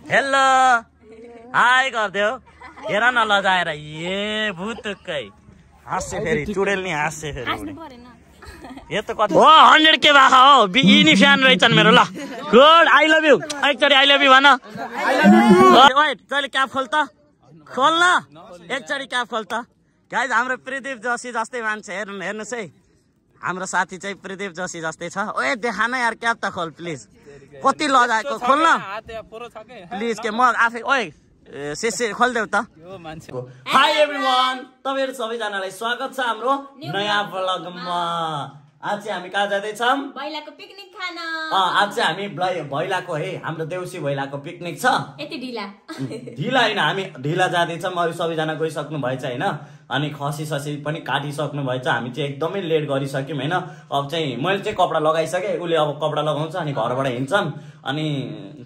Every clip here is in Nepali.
हेलो हाई गरिदेऊ हेर न लजाएर ए भुतुक्कै हाँस्यो फेरि चुडेल नि हाँस्यो फेरि यो त कति हो 100 के बाखा हो यिनी फ्यान रहेछन् मेरो ल गुड आई लभ यु एकचोटि आई लभ यु भन वेट तैँले क्याप खोल त खोल न एकचोटि क्याप खोल त गाइज हाम्रो प्रदीप जोशी जस्तै मान्छे हेर्नुहोस् है हाम्रो साथी चाहिँ प्रदीप जोशी जस्तै छ ओए देखा न यार क्याप त खोल प्लिज कति लजाएको खोल न प्लिज के म आफै ओए सेसे खोल्देऊ त हाई एभ्रीवान तपाईहरु सबैजनालाई स्वागत छ हाम्रो नयाँ ब्लगमा आज चाहिँ हामी कहाँ जाँदैछौँ भैलाको पिकनिक खान आज चाहिँ हामी भैलाको है हाम्रो देउसी भैलाको पिकनिक छ यति ढिला ढिला हैन हामी ढिला जाँदैछौँ अरु सबैजना गइसक्नु भएछ हैन अनि खसी ससी पनि काटिसक्नु भएछ हामी चाहिँ एकदमै लेट गरिसक्यौँ हैन अब चाहिँ मैले चाहिँ कपडा लगाइसके उले अब कपडा लगाउँछ अनि घरबाट हिँड्छौँ अनि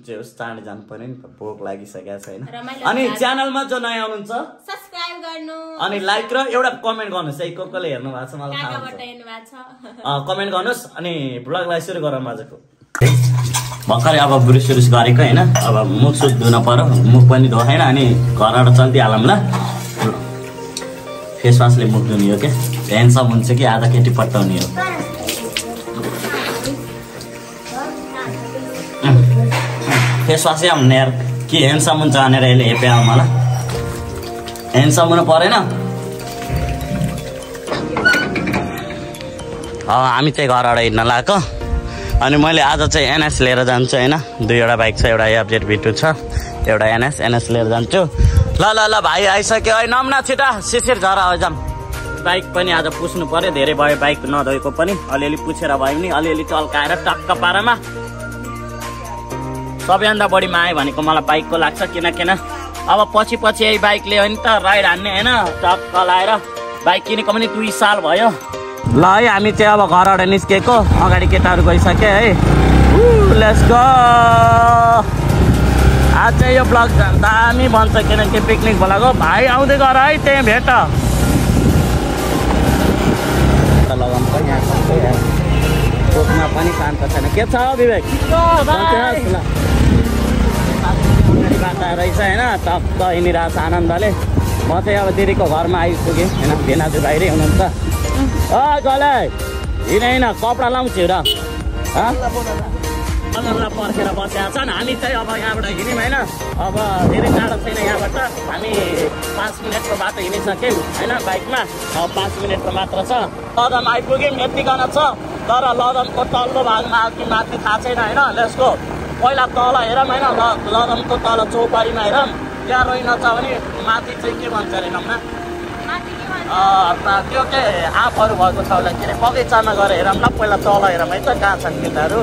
चाहिँ उस चाँडै जानु पर्यो नि भोक लागिसकेको छ हैन अनि च्यानलमा जो नयाँ हुनुहुन्छ सब्स्क्राइब गर्नु अनि लाइक र एउटा कमेन्ट गर्नुस् है कोले हेर्नु भएको छ मलाई थाहा छ कमेन्ट गर्नुस् अनि ब्लगलाई सुरु गरौँ आजको भर्खरै अब ब्रुस गरेको हैन अब मुख सुख धुन पर्यो मुख पनि धोएन अनि घरबाट चल्दिहालौँ ल फेस वासले मुख धुने हो के ह्यान्डसम हुन्छ कि आज केटी पट्टाउने हो फेस वासै हुने यार कि ह्यान्डसम हुन्छ भनेर यसले हेप्या मलाई ह्यान्डसम हुनु परेन हामी चाहिँ घरबाट हिँड्न लागेको अनि मैले आज चाहिँ एनएस लिएर जान्छु हैन दुईवटा बाइक छ एउटा एफजेड V2 छ एउटा एनएस लिएर जान्छु ल ल ल भाइ आइसक्यो है नम्ना छिटा शिशिर झरा हो जाम बाइक पनि आज पुस्नु पर्यो धेरै भयो बाइक नधोएको पनि अलिअलि पुछेर भयो नि अलिअलि चल्काएर टक्क पारामा सबैभन्दा बढी माया भनेको मलाई बाइकको लाग्छ किन अब पछि यही बाइक ल्यायो नि त राइड हान्ने हैन टक्क लाएर बाइक किनेको पनि 2 साल भयो ल है हामी चाहिँ अब घरबाट निस्केको अगाडि केटाहरू गइसके है लेट्स गो आज चाहिँ यो ब्लग दामी बन्छ किनकि पिकनिक बोलाको भाइ आउँदै गर है त्यहाँ भेट कोकमा पनि शान्त छैन के छ विवेक रहेछ होइन टक्क हिँडिरहेको छ आनन्दले म चाहिँ अब दिदीको घरमा आइपुगेँ होइन भेनाजु बाहिरै हुनुहुन्छ गले हिँड कपडा लाउँछु र पर्खेर बसेका छन् हामी चाहिँ अब यहाँबाट हिँड्यौँ होइन अब धेरै टाढो छैन यहाँबाट हामी 5 मिनटको बाटो हिँडिसक्यौँ होइन बाइकमा अब 5 मिनटको मात्र छ लदम आइपुग्यौँ यतिकन छ तर लदमको तल्लो भागमा कि माथि थाहा छैन होइन लेट्सको पहिला तल हेरौँ होइन लदमको तल चौपारीमा हेरौँ त्यहाँ रहेनछ भने माथि चाहिँ के भन्छ अरे नम्ना त्यो के आँपहरू भएको छ होला के अरे बगैँचामा गएर हेरौँ ल पहिला तल हेरौँ है त कहाँ छन् केटाहरू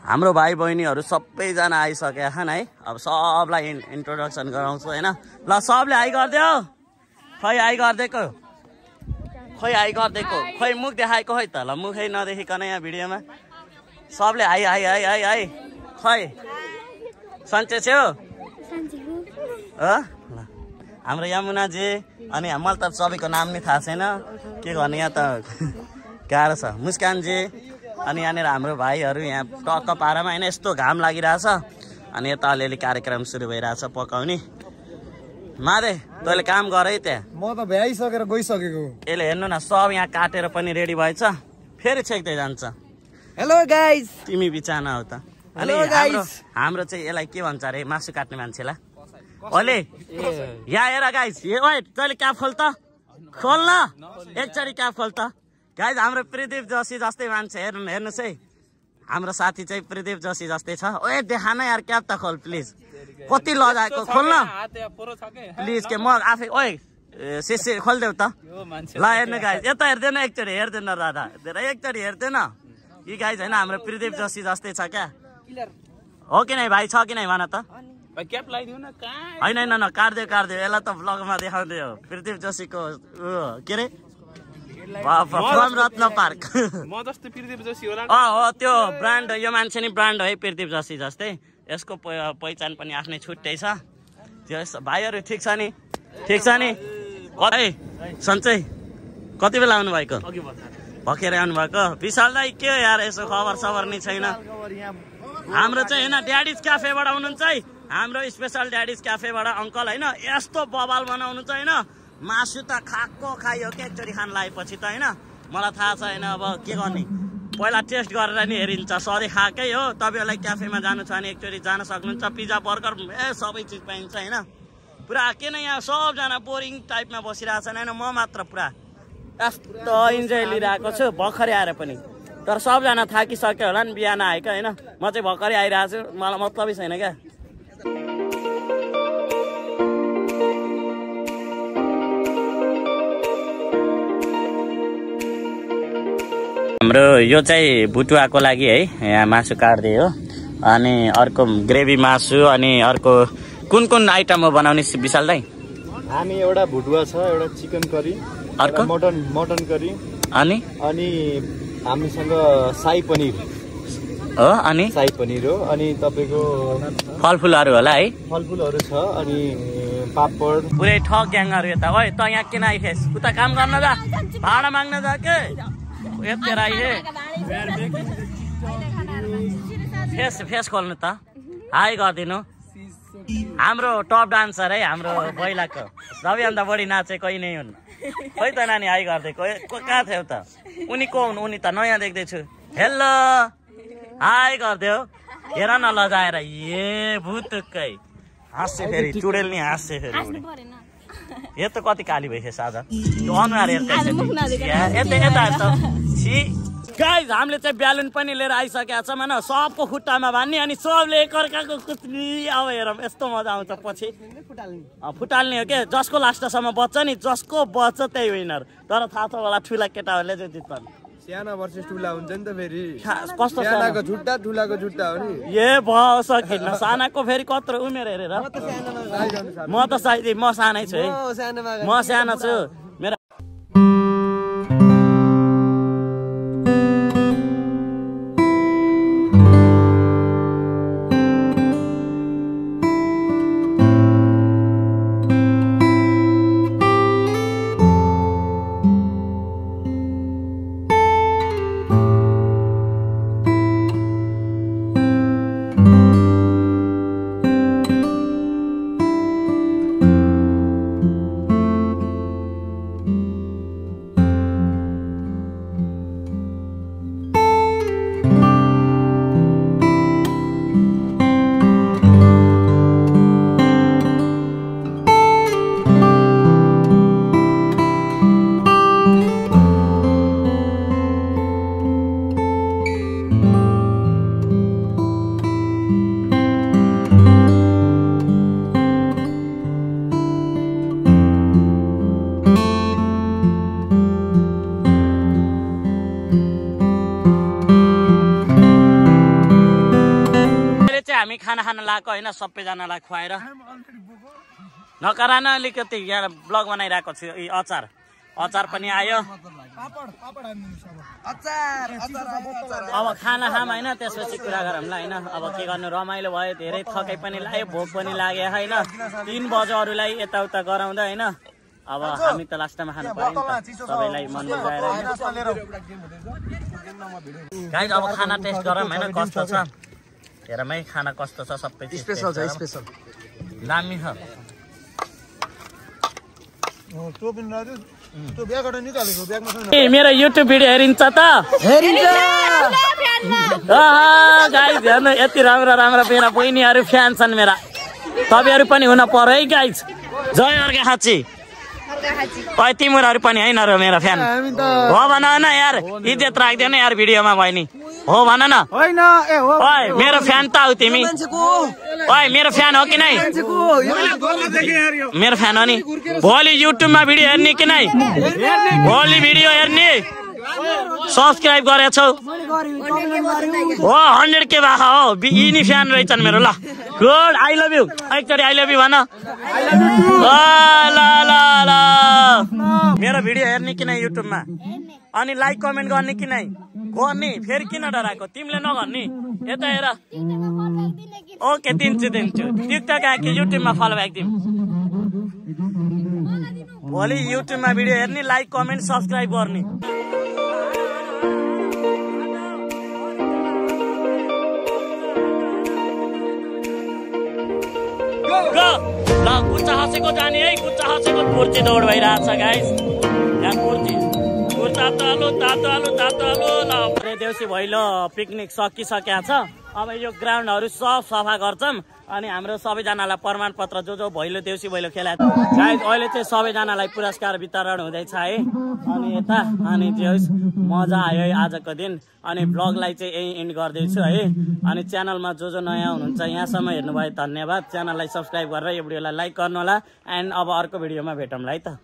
हाम्रो भाइ बहिनीहरू सबैजना आइसकेका छन् है अब सबलाई इन्ट्रोडक्सन गराउँछु होइन ल सबले हाई गरिदियो खै हाई गरिदिएको खै मुख देखाएको है त ल मुखै नदेखिकन यहाँ भिडियोमा सबले हाई खै सन्चे छेउ हाम्रो यमुनाजी अनि मलाई त सबैको नाम नै थाहा छैन के गर्ने यहाँ त गाह्रो छ मुस्कानजी अनि यहाँनिर हाम्रो भाइहरू यहाँ टक्क पारामा होइन यस्तो घाम लागिरहेछ अनि यता अलिअलि कार्यक्रम सुरु भइरहेछ पकाउने मारे तैँले काम गर है त्यहाँ म त भ्याइसकेर गइसकेको यसले हेर्नु न सब यहाँ काटेर पनि रेडी भएछ फेरि छेक्दै जान्छ हेलो गाइज तिमी बिचाना हो त अनि हाम्रो चाहिँ यसलाई के भन्छ अरे मासु काट्ने मान्छेलाई ओले यहाँ हेर गाइज वेट तैँले क्याप खोल त खोल न एकचोटि क्याप खोल त गाइज हाम्रो प्रदीप जोशी जस्तै मान्छे हेर्नुहोस् है हाम्रो साथी चाहिँ प्रदीप जोशी जस्तै छ ओए देखा न यार क्याप त खोल प्लिज कति लजाएको खोल न प्लिज के म आफै ओए सेसे खोल्देऊ त ल हेर्नु गाइज यता हेर्दैन एकचोटि हेर्दैन दादा एकचोटि हेर्दैन यी गाइज होइन हाम्रो प्रदीप जोशी जस्तै छ क्या हो कि नै भाइ छ कि नै भन त होइन काट्दियो यसलाई त ब्लगमा देखाउँदै हो प्रदीप जोशीको के अरे रत्न पार्क हो त्यो ब्रान्ड यो मान्छे नि ब्रान्ड है प्रदीप जोशी जस्तै यसको पहिचान पनि आफ्नै छुट्टै छ त्यो भाइहरू ठिक छ नि कतै सन्चै कति बेला आउनु भएको भर्खेर आउनु भएको विशाल दाइ के यार यसो खबर सबर नै छैन हाम्रो चाहिँ होइन ड्याडिज क्याफेबाट आउनुहुन्छ है हाम्रो स्पेशल ड्याडिज क्याफेबाट अङ्कल होइन यस्तो बवाल बनाउनु चाहिँ होइन मासु त खाएको खायो के एकचोटि खान लागेपछि त होइन मलाई थाहा छैन अब के गर्ने पहिला टेस्ट गरेर नि हेरिन्छ सधैँ खाएकै हो तपाईँहरूलाई क्याफेमा जानु छ भने एकचोटि जान सक्नुहुन्छ पिज्जा बर्गर सबै चिज पाइन्छ होइन पुरा किन यहाँ सबजना बोरिङ टाइपमा बसिरहेछन् होइन म मात्र पुरा यस्तो इन्जोय लिइरहेको छु भर्खरै आएर पनि तर सबजना थाकिसक्यो होला नि बिहान आएको होइन म चाहिँ भर्खरै आइरहेको छु मलाई मतलबै छैन क्या हाम्रो यो चाहिँ बुटुवाको लागि है यहाँ मासु काट्दै हो अनि अर्को ग्रेभी मासु अनि अर्को कुन कुन आइटम हो बनाउने विशाल दाइ हामी एउटा भुटुवा छ एउटा चिकन करी अर्को मटन करी अनि हामीसँग साई पनिर हो अनि साई पनिर हो अनि तपाईँको फलफुलहरू होला है फलफुलहरू छ अनि पापड पुरै ठग ग्याङहरू यता ओइ त यहाँ किन आइखेस उता काम गर्न जा भाडा माग्न जा के यति आइहे फेस खोल्नु त हाई गरिदिनु हाम्रो टप डान्सर है हाम्रो पहिलाको सबैभन्दा बढी नाचे कोही नै हुन् खोइ त नानी हाई गर्दै कहाँ थियो त उनी को हुन् उनी त नयाँ देख्दैछु हेलो हाई गरिदियो हेर न लजाएर ए भुतुक्कै हाँस्यो फेरि चुडेल नि हाँस्यो फेरि यो त कति काली भइखेस आज त्यो अनुहार गाइज हामीले चाहिँ ब्यालुन पनि लिएर आइसकेका छौँ होइन सबको खुट्टामा बान्ने अनि सबले एकअर्काको कुच्नी अब हेरौँ यस्तो मजा आउँछ पछि फुटाल्ने हो के जसको लास्टसम्म बच्छ नि जसको बच्छ त्यही विनर तर थाहा छ होला ठुला केटाहरूले चाहिँ जित्छन् साना भर्सेस ठुला हुन्छ नि त फेरि कस्तो सानाको छुट्टा ठुलाको छुट्टा हो नि ए भयो सकिन सानाको फेरि कत्रो उमेर हेरेर म त सायद म सानै छु है म सानो छु मेरो हामी खाना खान लगाएको होइन सबैजनालाई खुवाएर नकरा न अलिकति यहाँ ब्लग बनाइरहेको छु अचार पनि आयो अब खाना खाम होइन त्यसपछि कुरा गरौँला होइन अब के गर्नु रमाइलो भयो धेरै थकाइ पनि लाग्यो भोक पनि लाग्यो होइन 3 बजेहरूलाई यताउता गराउँदा होइन अब हामी त लास्टमा खानु पर्यो नि त सबैलाई मन बुझाएर गाइस अब खाना टेस्ट गरौँ होइन कस्तो छ हेरमै खाना कस्तो छ सबै स्पेशल छ स्पेशल दामी छ मेरो युट्युब भिडियो हेरिन्छ त गाइस हेर्नु यति राम्रो मेरा बहिनीहरू फ्यान छन् मेरा तपाईँहरू पनि हुन पर्यो है गाइस जय अर्का खाँची तिमीहरू पनि होइन र मेरो फ्यान हो भन न यार इज्जत राख्दैन यार भिडियोमा भयो नि हो भन न ओइ मेरो फ्यान त हौ तिमी ओइ मेरो फ्यान हो कि नै मेरो फ्यान हो नि भोलि युट्युबमा भिडियो हेर्ने कि नै भोलि भिडियो हेर्ने सब्सक्राइब गरेछौ हो 100K बाखा हो यिनी फ्यान रहेछन् मेरो ल गुड आई लभ यु एकचोटि आई लभ यु भन ल मेरो भिडियो हेर्ने कि नै युट्युबमा अनि लाइक कमेन्ट गर्ने कि नै गर्ने फेरि किन डराएको तिमीले नगर्ने यता हेर ओके दिन्छु टिकटक आके युट्युबमा फलो ब्याक दिउँ भोलि युट्युबमा भिडियो हेर्ने लाइक कमेन्ट सब्सक्राइब गर्ने गो ल कुच्चा हाँसेको जाने है कुच्चा हाँसेको कुर्ची दौड भइरहेछ गाइस यहाँ कुर्ची तातो आलु ल देउसी भैलो पिकनिक सकिसकेको छ अब यो ग्राउन्डहरू सब सफा गर्छौँ अनि हाम्रो सबैजनालाई प्रमाणपत्र जो भैलो देउसी भैलो खेला गाइस अहिले चाहिँ सबैजनालाई पुरस्कार वितरण हुँदैछ है अनि यता अनि मजा आयो है आजको दिन अनि ब्लगलाई चाहिँ यही एन्ड गर्दैछु है अनि च्यानलमा जो नयाँ हुनुहुन्छ यहाँसम्म हेर्नुभयो धन्यवाद च्यानललाई सब्सक्राइब गरेर यो भिडियोलाई लाइक गर्नु होला एन्ड अब अर्को भिडियोमा भेटौँला है त।